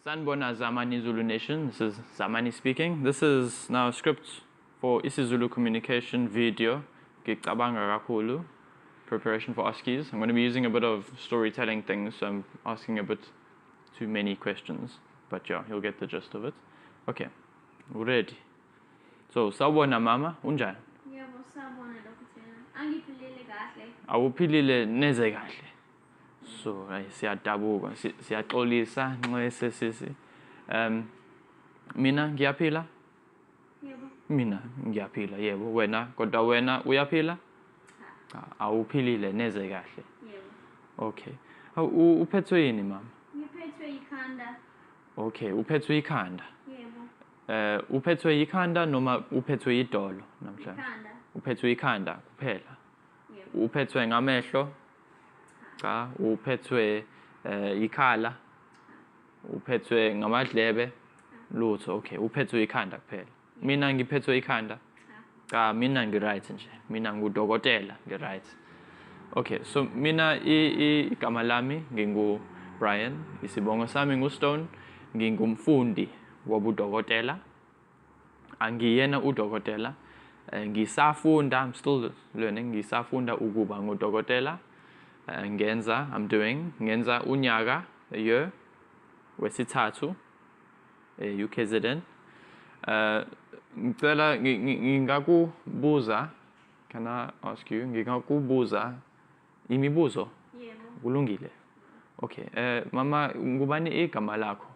Sanibona Zamani Zulu Nation, this is Zamani speaking. This is now a script for isiZulu communication video. Ngicabanga kakhulu, preparation for OSCEs. I'm going to be using a bit of storytelling things, so I'm asking a bit too many questions. But yeah, you'll get the gist of it. Okay, ready. So, sawubona mama, unjani? Yebo, sawubona dokotela. Angiphilile kahle. Awuphilile neze kahle. So, ay siyadabuka, siyaxolisa nxese sisi. Mina ngiyaphila? Yebo. Mina ngiyaphila, yebo. Wena, kodwa wena uyaphila? Cha. Cha, awuphilile neze kahle. Yebo. Okay. Hawu, uphethwe yini mama? Ngiphethwe ikhanda. Okay, uphethwe ikhanda. Yebo. Uphethwe ikhanda noma uphethwe idolo namhlanje? Ikhanda. Uphethwe ikhanda kuphela. Yebo. Uphethwe ngamehlo? Cha. Uphethwe ikhala? Uphethwe ngamadlebe? Lutho. Okay, uphethwe ikhanda kuphela. Mina ngiphethwe ikhanda? Cha. Cha, mina ngi-right nje. Mina ngudokotela, ngi-right. Okay, so mina igama lami ngingu Brian, isibongo sami ngu Stone, ngingumfundi wobudokotela. Angiyena udokotela. Ngisafunda, I'm still learning, ngisafunda ukuba ngudokotela. Ngenza, I'm doing, ngenza unyaka, a year, wesithathu, UKZN. Ngicela ngingakubuza, can I ask you, ngingakubuza imibuzo? Yebo. Kulungile. Okay, mama, ngubani igama lakho?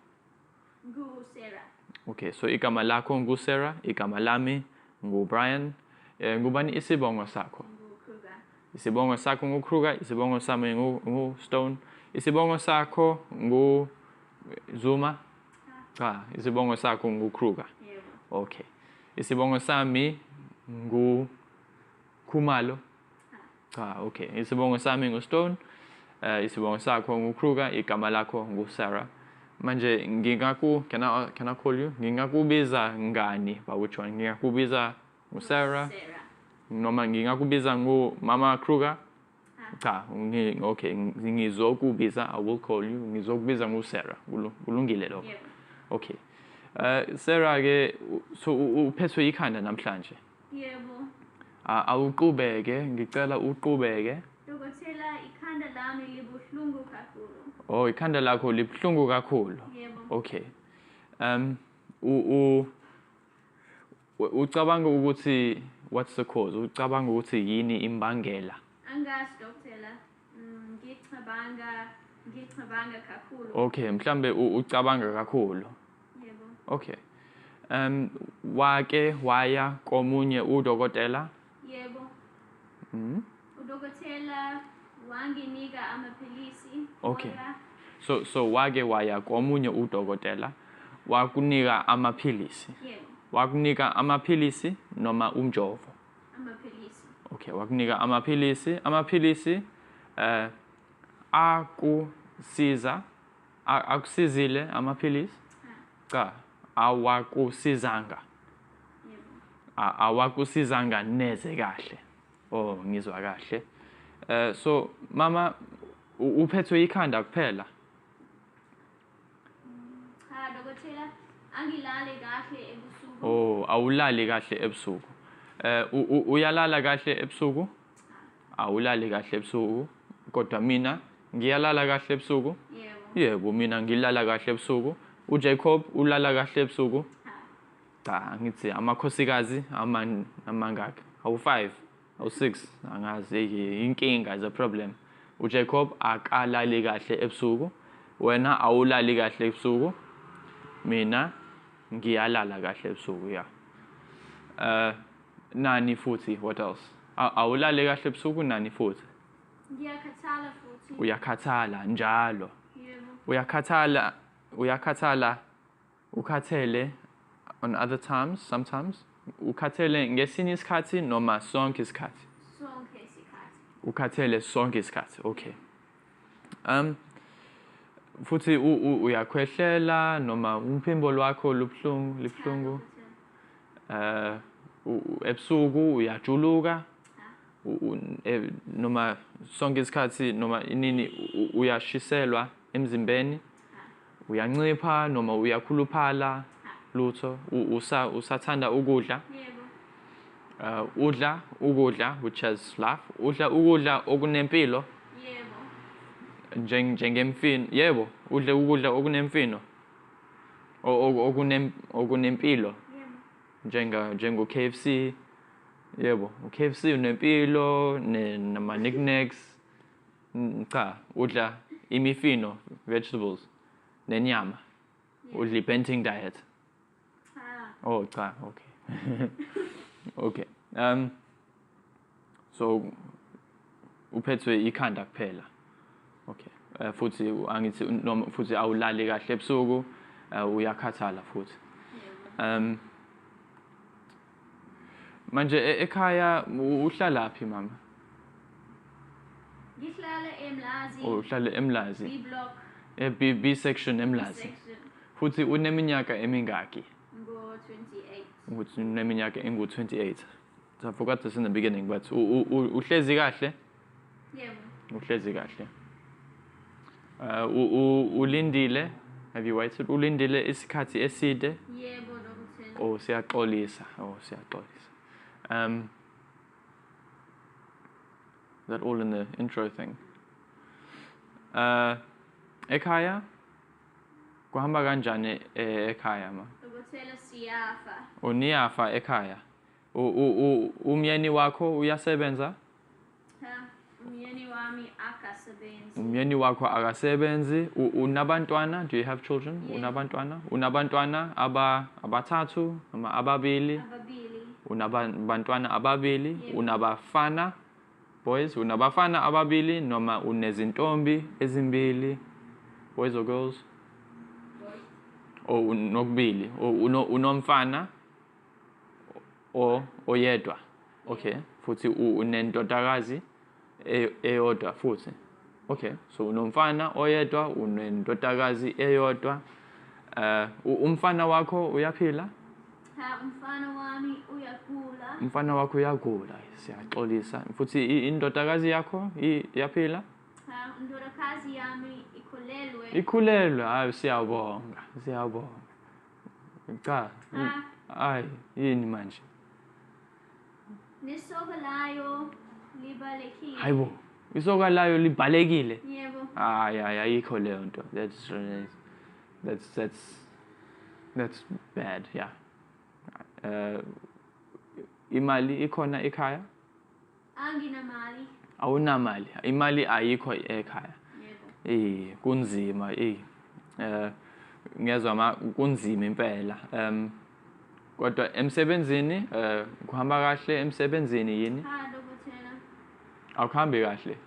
Ngu Sarah. Okay, so igama lakho ngu Sarah, igama lami ngu Brian. Ngubani isibongo sakho? Ngu Kruger. Isibongo sakho ngu Kruger, isibongo sami ngu Stone. Isibongo sakho ngu Zuma? Cha. Cha, isibongo sakho ngu Kruger. Yebo. Okay. Isibongo sami ngu Khumalo. Cha. Cha, okay. Isibongo sami ngu Stone. Isibongo sakho ngu Kruger, igama lakho ngu Sarah. Manje ngingaku, can I call you? Ngingakubiza ngani? By which one? Ngingakubiza ngu Sarah Sarah. noma ngingakubiza ngu Mama Kruger? Cha. Cha, okay, ngizokubiza, I will call you. Ngizokubiza ngu Sarah. Kulungile lokho. Yebo. Okay. Sarah ke, so uphethwe ikhanda namhlanje. Yebo. Awuqhubeke, ngicela uqhubeke. Dokotela, ikhanda lami libuhlungu kakhulu. Oh, ikhanda lakho libuhlungu kakhulu. Yebo. Okay. Ucabanga ukuthi what's the cause? Ucabanga ukuthi yini imbangela? Angazi dokotela. Ngicabanga kakhulu. Okay, mhlambe ucabanga kakhulu. Yebo. Okay. Wake waya komunye udokotela? Yebo. Udokotela wanginika amaphilisi. Okay. Kodwa So wake waya komunye udokotela wakunika amaphilisi. Yebo. Wakunika amaphilisi noma umjovo? Amaphilisi. Okay, wakunika amaphilisi. Amaphilisi akusiza, akusizile amaphilisi? Cha. Cha, awakusizanga. Yebo. Awakusizanga neze kahle. Oh, ngizwa kahle. So mama, uphethwe ikhanda kuphela? Cha dokotela, angilali kahle ebusuku. Oh, awulali kahle ebusuku. Uyalala kahle ebusuku? Awulali kahle ebusuku. Kodwa mina ngiyalala kahle ebusuku? Yebo. Yebo, mina ngilala kahle ebusuku. uJacob ulala kahle ebusuku? Cha. Cha, ngithi amakhosikazi amangaki? Awu 5, awu 6, angazi, inkinga is a problem. uJacob akalali kahle ebusuku. Wena awulali kahle ebusuku. Mina ngiyalala kahle ebusuku, yeah. Nani futhi, what else? Awulali kahle ebusuku, nani futhi? Ngiyakhathala futhi. Uyakhathala njalo. Yebo. Uyakhathala, uyakhathala, ukhathele on other times, sometimes. Ukhathele ngesinye isikhathi noma sonke isikhathi? Sonke isikhathi. Ukhathele sonke isikhathi, okay. Futhi uyakhwehlela noma umphimbo lwakho lubuhlungu, libuhlungu? Ebusuku uyajuluka? Noma sonke isikhathi noma inini uyashiselwa emzimbeni? Uyancipha noma uyakhuluphala? Lutho. Usathanda ukudla? Yebo. Udla ukudla, which has life. Udla ukudla okunempilo? Yebo. Njengemfino. Yebo, udle ukudla okunemfino. Okunempilo. Yebo. Njengo KFC. Yebo, u-KFC unempilo, nama knickknacks. Cha, udla imifino, vegetables, nenyama. Udla i-Banting diet. Cha. Oh, cha, okay. Okay. So uphethwe ikhanda kuphela. Okay. Futhi angithi noma futhi awulali kahle ebusuku, uyakhathala futhi. Yebo. Manje ekhaya uhlalaphi mama? Ngihlala eMlazi. Oh, uhlala eMlazi. B block. B section eMlazi. Section. Futhi uneminyaka emingaki? Ngo 28. Ukuthi uneminyaka engu 28. So I forgot this in the beginning, but uhlezi kahle? Yebo. Uhlezi kahle. Ulindile? Have you waited? Ulindile isikhathi eside? Yebo, dokotela. Oh, siyaxolisa. Oh, siyaxolisa. Is that all in the intro thing? Ekhaya? Kuhamba kanjani ekhaya ma? Dokotela, siyafa. Uniyafa ekhaya. Umyeni wakho uyasebenza? Cha, umyeni wami akasebenzi. Umyeni wakho akasebenzi. Unabantwana? Do you have children? Yeah. Unabantwana? Unabantwana abathathu noma ababili? Ababili. Unabantwana ababili? Yeah. Unabafana? Boys, unabafana ababili noma unezintombi ezimbili? Boys or girls? Boys. Or nokubili. Or unomfana oyedwa. Okay. Futhi unendodakazi eyodwa futhi. Okay. So unomfana oyedwa, unendodakazi eyodwa. Umfana wakho uyaphila? Cha, umfana wami uyagula. Umfana wakho uyagula, siyaxolisa. Futhi indodakazi yakho iyaphila? Cha, indodakazi yami ikhulelwe. Ikhulelwe, hayi siyabonga, siyabonga. Cha. Cha. Hayi, yini manje? Nesoka layo libalekile. Hayibo, isoka layo libalekile. Yebo. Hayi, hayi, ayikho leyo nto. That's bad, yeah. Imali ikhona ekhaya? Anginamali. Awunamali. Imali ayikho ekhaya. Yebo. Kunzima, ngiyezwa ma kunzima impela. Kodwa emsebenzini, kuhamba kahle emsebenzini yini? Cha, dokotela. Akuhambi kahle.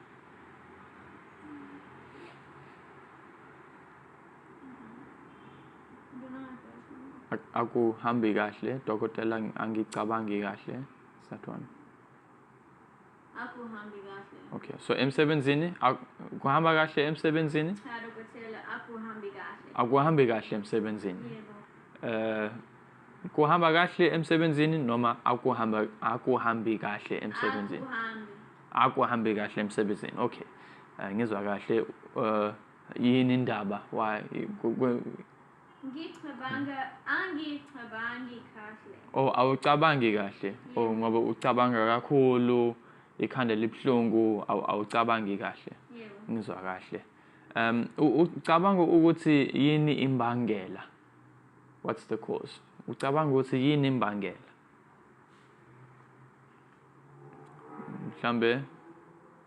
Akuhambi kahle, dokotela, angicabangi kahle. Is that one? Akuhambi kahle. Okay, so emsebenzini, kuhamba kahle emsebenzini? Cha, dokotela, akuhambi kahle. Akuhambi kahle emsebenzini. Yebo. Kuhamba kahle emsebenzini noma akuhambi kahle emsebenzini? Akuhambi. Akuhambi kahle emsebenzini. Okay. Ngizwa kahle. Yini indaba? Why? Ngicabanga, angicabangi kahle. Oh, awucabangi kahle. Oh, ngoba ucabanga kakhulu, ikhanda libuhlungu, awucabangi kahle. Yebo. Ngizwa kahle. Ucabanga ukuthi yini imbangela? What's the cause? Ucabanga ukuthi yini imbangela? Mhlambe?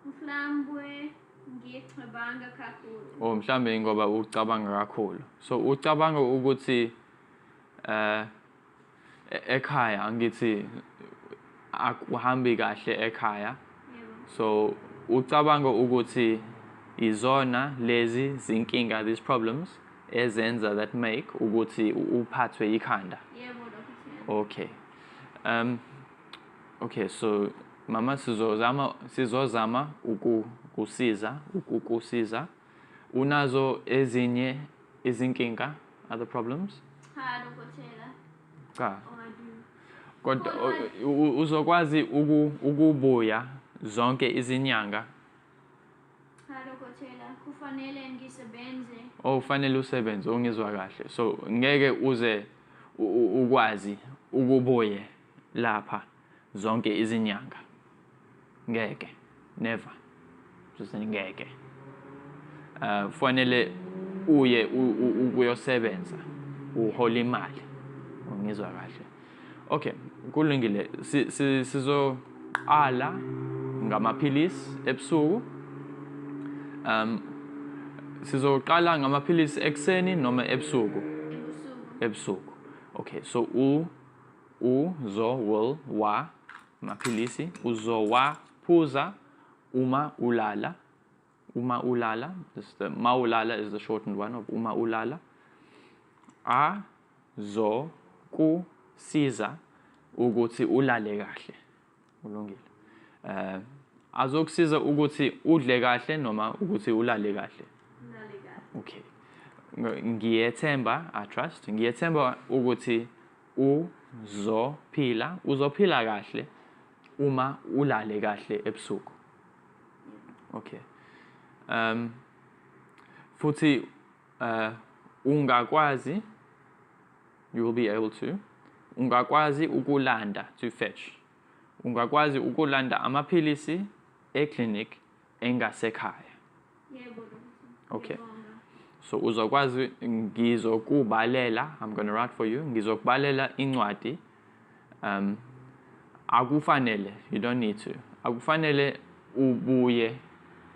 Mhlambe ngicabanga kakhulu. Oh, mhlambe ngoba ucabanga kakhulu. So ucabanga ukuthi ekhaya angithi akuhambi kahle ekhaya. Yebo. So ucabanga ukuthi izona lezi zinkinga, these problems ezenza that make ukuthi uphathwe ikhanda. Yebo, dokotela. Okay. Okay, so mama sizozama ukukusiza. Unazo ezinye izinkinga, other problems? Cha, dokotela. Cha. Oh, I do. Kodwa uzokwazi ukubuya zonke izinyanga? Cha, dokotela, Kufanele ngisebenze. Oh, ufanele usebenze, ungizwa kahle. So ngeke uze ukwazi ukubuye lapha zonke izinyanga. Ngeke. Never. Just ngeke. Kufanele uye ukuyosebenza, uhola imali. Ungizwa kahle. Okay, kulungile. Sizoqala ngamaphilisi ebusuku. Sizoqala ngamaphilisi ekuseni noma ebusuku? Ebusuku. Ebusuku. Okay, so u uzo will wa maphilisi uzowaphuza uma ulala. Uma ulala, this the maulala is the shortened one of uma ulala. A zo ku siza ukuthi ulale kahle. Ulungile. Azokusiza ukuthi udle kahle noma ukuthi ulale kahle. Ulale kahle. Okay. Ngiyethemba, I trust. Ngiyethemba ukuthi uzophila, uzophila kahle uma ulale kahle ebusuku. Okay. Futhi ungakwazi, you will be able to, ungakwazi ukulanda, to fetch. Ungakwazi ukulanda amaphilisi eclinic engasekhaya. Yebo, dokotela. Okay. Ngiyabonga. So uzokwazi, ngizokubalela, I'm going to write for you, ngizokubalela incwadi. Akufanele, you don't need to. Akufanele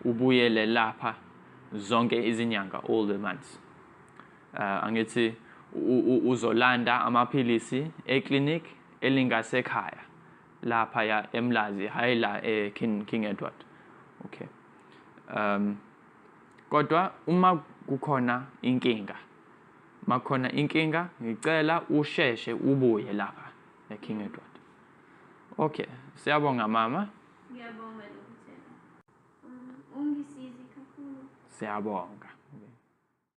ubuyele lapha zonke izinyanga, all the months. Angithi uzolanda amaphilisi eclinic elingasekhaya lapha ya eMlazi, hayi la e King Edward. Okay. Kodwa uma kukhona inkinga, makhona inkinga, ngicela usheshe ubuye lapha eKing Edward. Okay, siyabonga mama. Ngiyabonga dokotela. Ungisize kakhulu. Siyabonga.